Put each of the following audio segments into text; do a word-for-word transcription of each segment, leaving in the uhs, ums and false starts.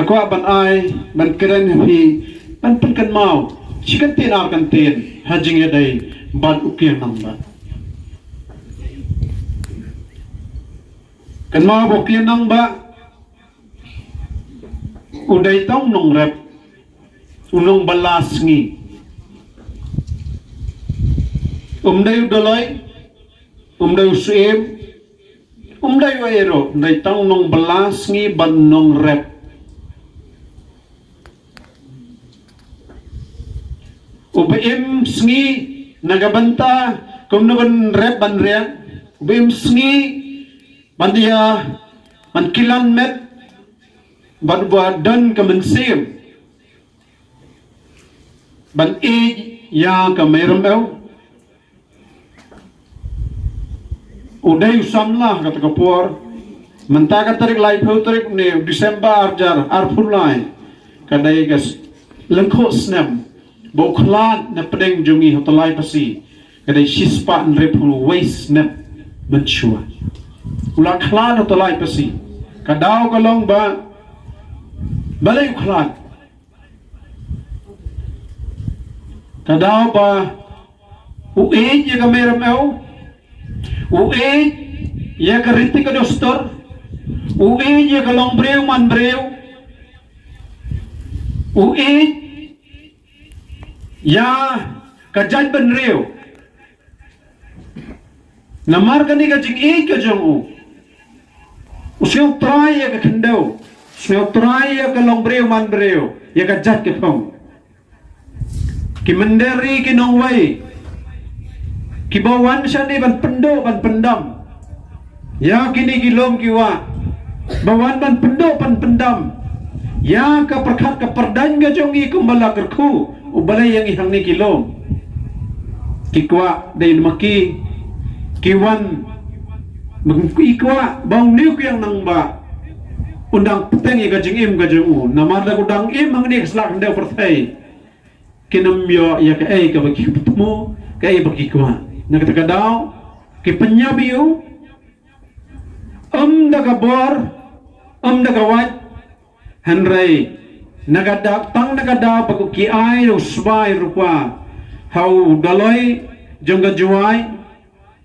kwah ban ai, ban kren ha phi, ban pynkynmaw shi kyntien ar kyntien ha jingïadei bad u Kiang Nangbah. Kynmaw ba u Kiang Nangbah u dei tang u nongrep, u nongbylla sngi. Um dei u dolloi, um dei u syiem, um dei uei ruh, um dei tang u nongbylla sngi bad u nongrep. Uba im sngi na ka bynta kumno ban rep ban riang, uba im sngi ban ïa, ban kilan met, ban ba don ka mynsiem ban ïeit ïa ka Mei Ramew. U dei u samla kata ka por. Mynta ka tarik laiphew tarik ne December arhajar arphew lai, ka dei ka s-, lyngkhuh snem ba u khlad na pdeng jong ngi ha Tolai Pasi. Ka dei shispah hynriewphew wei snem mynshuwa u la khlad ha Tolai Pasi. Ka daw ka long ba, balei u khlad? Ka daw ba u ïeit ïa ka Mei Ramew, u ïeit ïa ka riti ka dustur, u ïeit ïa ka longbriew manbriew, u ïeit ïa ka jaitbynriew. Namar kane ka jingïeit ka jong u, u sngewtrai ïa ka khyndew, u sngewtrai ïa ka longbriew manbriew, ïa ka jait ka thong. Ki mynder ri ki nongwei kiba wan shane ban pynduh ban pyndam ïa kine ki lum ki wah, ba wan ban pynduh ban pyndam ïa ka pyrkhat ka pyrdaiñ ka jong ngi kumba la kyrkhu u Blei ïa ngi hangne ki lum. Ki kwah dei ma ki, ki wan, ki kwah ba une u Kiang Nangbah un dang bteng ïa ka jingim ka jong u, namar lada u dang im hangne ka sla khyndew pyrthei, kin ym ïoh ïa kaei kaba ki thmu, kaei ba ki kwah. Na kata ka daw ki pynïap ïa u, ym da ka bor, ym da ka wait, hynrei na ka daw, tang na ka daw ba ki ai u sbai rupa ha u dolloi jong ka Jowai.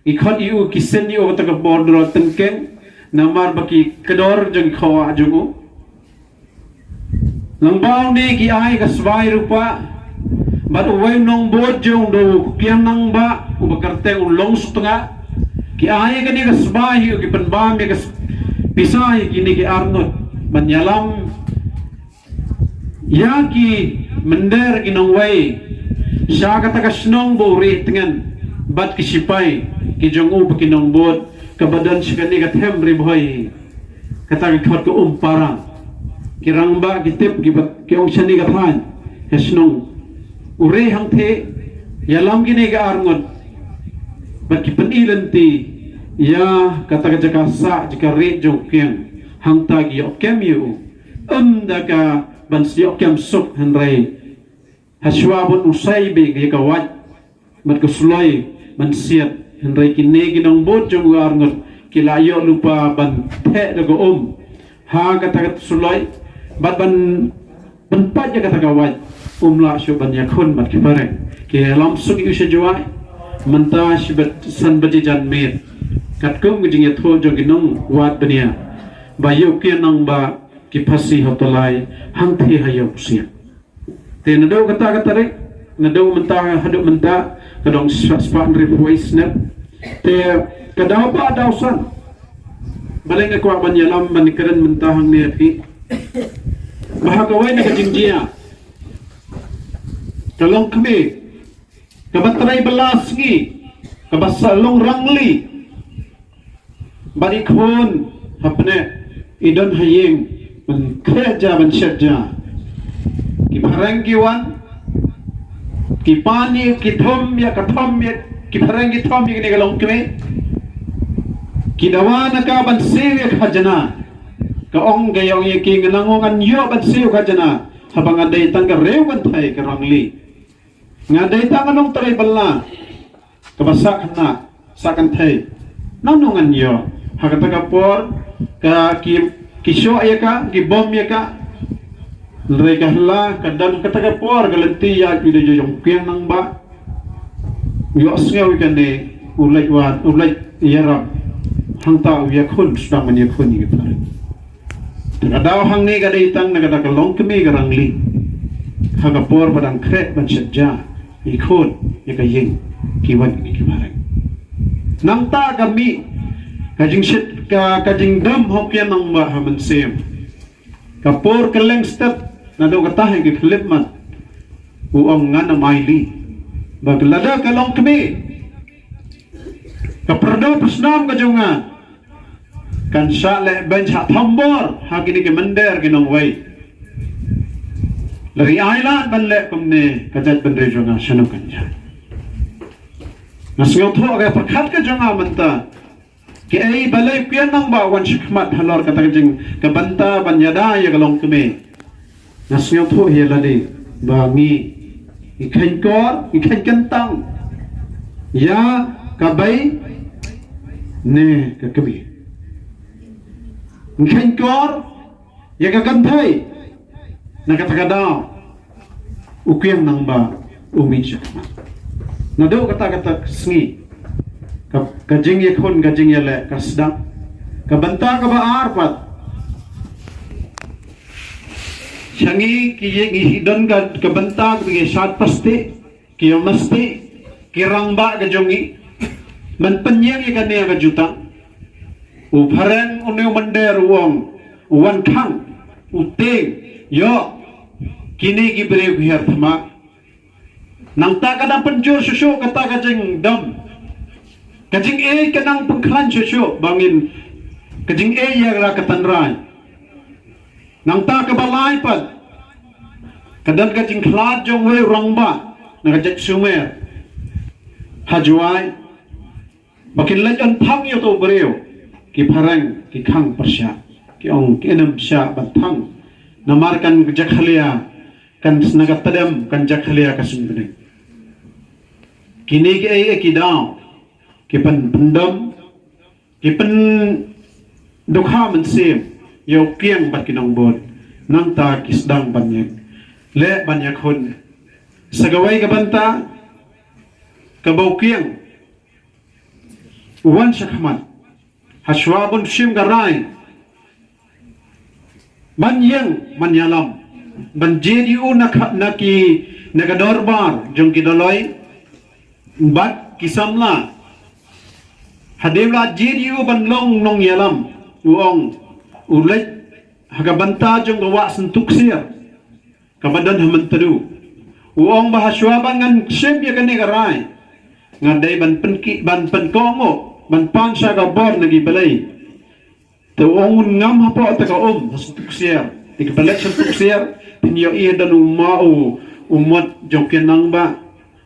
Ki khot ïa u, ki send ïa u kata ka bordor tyngkeng namar ba ki kdor jong ki khawa jong u. Lang ba une ki ai ka sbai rupa bad uwei u nongbud jong u, u Kiang Nangbah uba kyrteng u Longsutnga. Ki ai kane ka sbai ïa u, ki pynbam ïa ka s-, pisa ïa kine ki arngut ban ïalam ïa ki mynder ki nongwei sha kata ka shnong ba u rieh tngen bad ki shipai ki jong u bad ki nongbud, kaba don sha kane ka them Ri Bhoi, kata ka khot ka Umpara. Ki rangbah ki tip, ki bad ki ong shane ka thaiñ, ka shnong u rieh hangthie, ïalam kine ki arngut bad ki pyni lynti ïa kata ka jaka sah, jaka rieh jong u Kiang. Hangta ki ïoh kem ïa u, ym da ka ban ïoh kem suk, hynrei ha shuwa ban u sei beit ïa ka wait bad ka suloi ban siat. Hynrei kine ki nongbud jong u arngut ki la ïoh lypa ban theh da ka um ha kata ka suloi bad ban, ban pait ïa kata ka wait. Um lah shuh ban ïakhun bad ki phareng. Ki ïalam suk ïa u sha Jowai mynta shibit san baje janmiet, katkum ka jingïathuh jong ki nongwad bniah, ba ïa u Kiang Nangbah ki phasi ha Tolai hangthie ha Ïewsiang. Te naduh kata ka tarik, naduh mynta haduh mynta, ka dang spah, spah hynriewphew wei snem. Te ka daw ba daw san, balei nga kwah ban ïalam ban kren mynta hangne ïa phi, ba ha kawei na ka jingjia, ka longkmie kaba trei bylla sngi, kaba sah long rangli, bad i khun hapdeng i don ha ïing ban khleh ja ban shet ja. Ki phareng ki wan, ki pan ïa, ki thum ïa, ka thum ïa, ki phareng ki thum ïa kane ka longkmie. Ki dawa na ka ban siew ïa ka khajna. Ka ong, ka ong ïa ki, nga nang ong ngan ïoh ban siew khajna haba nga dei tang ka riew kynthei ka rangli. Nga dei tang ka nongtrei bylla kaba sah khynnah sah kynthei. Nangno ngan ïoh? Ha kata ka por ka ki, ki shoh ïa ka, ki bom ïa ka. Hynrei ka hla ka don kata ka por ka lynti ïa ki da jong Kiang Nangbah. Ïohsngew ïa kane u leit wan u leit ïarap hangta u ïakhun sdang ban ïakhun ïa ki phareng. Te ka daw hangne ka dei tang na kata ka longkmie ka rangli. Ha ka por ba dang khreh ban shet ja ïakhun ïa ka ïing ki wan ïa ki phareng. Nangta ka mih ka jingshet ka ka jingdom ha u Kiang Nangbah ha mynsiem. Ka por ka leng step naduh kata hi ka khyllipmat. U ong ngan ym ailad ba ka lada ka longkmie ka pyrdo pyrsnam ka jong nga kan shah leh beiñ shah thombor ha kine ki mynder ki nongwei. Lada i ailad ban leh kumne ka jaitbynriew jong nga shano kan jia. Nga sngewthuh ka pyrkhat ka jong nga mynta. Kaei balei u Kiang Nangbah u wan shakhmat halor kata ka jing ka bynta ban ïada ïa ka longkmie. Nga sngewthuh ïa lade ba ngi ngi kheiñ kor ngi kheiñ kyntang ïa ka bei ne ka kmie. Ngi kheiñ kor ïa ka kynthei. Na kata ka daw u Kiang Nangbah u mih shakhmat. Naduh kata kata sngi ka, ka jingïakhun ka jingïaleh ka sdang. Ka bynta kaba ar pat sha ngi ki ïing i don ka, ka bynta ka ngi shad plastik. Ki ïa mesti ki rangbah ka jong ngi ban pynïeng ïa kane ka jutang. U phareng une u mynder u ong u wan khang u tieng ïoh kine ki briew ki hiar thma. Nangta ka dang pynjur shuh shuh kata ka jingdom ka jingïeit ka nang pynkhlaiñ shuh shuh ba ngin ka jingïeit ïa ka tynrai. Nangta kaba lai pat ka don ka jingkhlad jong wei u rangbah na ka jait Sumer ha Jowai ba kin leit yn thang ïa uto u briew. Ki phareng ki khang pyrshah ki ong kin ym shah ban thang namar kan jakhlia kan sna ka tdem kan jakhlia ka sumbning. Kine kiei ki daw ki pyn pyndom ki pyndukha mynsiem ïa u Kiang bad ki nongbud. Nangta ki sdang ban ïeng leh ban ïakhun sa kawei ka bynta kaba u Kiang u wan shakhmat hashwa ban shim ka rai ban ïeng ban ïalam ban jied ïa u na ka, na ki, na ka dorbar jong ki dolloi bad ki samla. Hadien la jied ïa u ban long nongïalam u ong u leit ha ka bynta jong ka wah Syntuk Ksiar kaba don ha Myntdu. U ong ba hashwa ba ngan shim ïa kane ka rai nga dei ban pynki ban pynkohnguh ban pan sha ka bor na ki blei. Te u ong un ngam hapoh te ka um ha Syntuk Ksiar. Te ka bynta Syntuk Ksiar phin ïohi don u ma u u mot jong u Kiang Nangbah.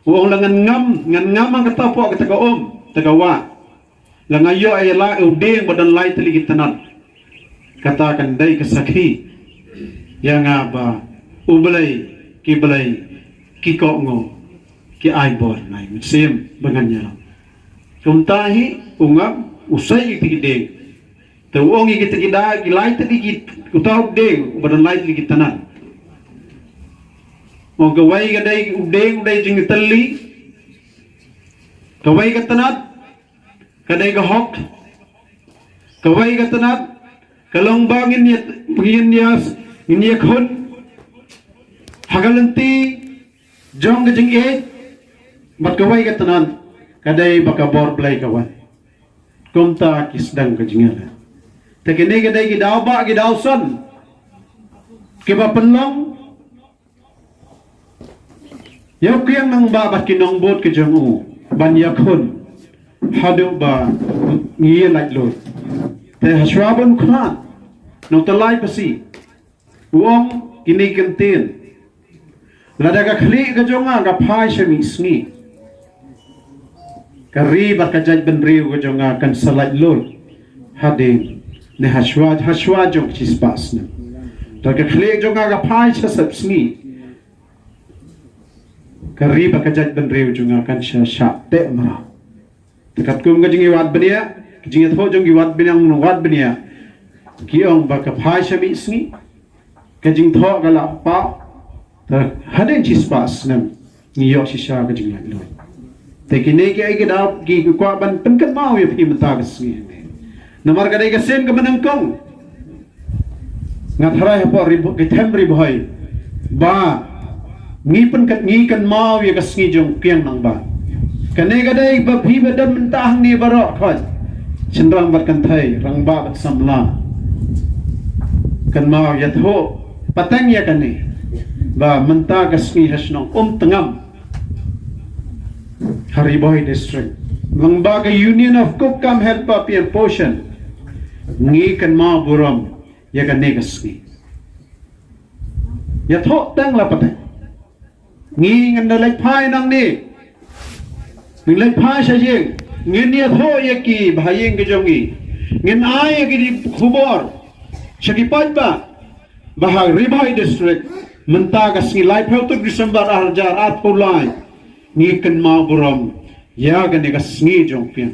U ong la ngan ngam ngan ngam ha kata hapoh kata ka um te ka wah. La nga ïoh ïa la u dieng ba don lai tylli ki tnat. Kata kan dei ka sakhi ïa nga ba u Blei ki blei ki kohnguh ki ai bor na i mynsiem ba ngan ïalam. Kumta hi u ngam u sei ïa ki dieng. Te u ong ïa kita ki da ki lai tylli ki uta u dieng uba don lai tylli ki tnat. Ong kawei ka dei u dieng u dei jingtylli. Kawei ka tnat ka dei ka hok. Kawei ka tnat ka long ba ngin ïa ngin ïa ngin ïakhun ha ka lynti jong ka jingïeit. Bad kawei ka tnat ka dei ba ka bor Blei ka wan. Kumta ki sdang ka jingïaleh. Te kine ki dei ki daw ba ki daw san kiba pynlong ïa u Kiang Nangbah bad ki nongbud ki jong u ban ïakhun haduh ba ngi ïa lait lut. Te hashwa ban khnat nongtalai pasi u ong kine ki ktien. Lada ka khlieh ka jong nga ka phai sha mih sngi ka ri bad ka jaitbynriew ka jong nga kan sa lait lut hadien ne hashwa hashwa jong ka shispah snem. Lada ka khlieh jong nga ka phai sha sep sngi ka ri bad ka jaitbynriew jong nga kan sha shah teh mraw. Te katkum ka jingïawad bniah ka jingïathuh jong ki wad bniah nong wad bniah ki ong ba ka phai sha mih sngi Ka jingthoh ka la paw. Te hadien shispah snem ngi ïoh shisha ka jinglaitluid. Te kine ki ei ki daw ki kwah ban pynkynmaw ïa phi mynta ka sngi ne. Namar ka dei ka sien kaba nyngkong. Nga tharai hapoh Ri Bhoi, ka them Ri Bhoi, ba ngi pynkat ngi kynmaw ïa ka sngi jong Kiang Nangbah. Kane ka dei ba phi ba don mynta hangne baroh, khoi shynrang bad kynthei, rangbah bad samla. Kynmaw ïathuh pateng ïa kane, ba mynta ka sngi ha shnong Umtngam, ha Ri Bhoi District, lyngba ka Union of Cook cum Helper P M Poshan, ngi kynmaw burom ïa kane ka sngi. Ïathuh teng la pateng. Ngi ngin da leit phai nangne. Ngin leit phai sha ïing. Ngin ïathuh ïa ki bahaïing ki jong ngi. Ngin ai ïa ki khubor sha ki paidbah ba ha Ri Bhoi District mynta ka sngi laiphew tarik December ar hajar arphew lai, ngi kynmaw burom ïa kane ka sngi jong Kiang.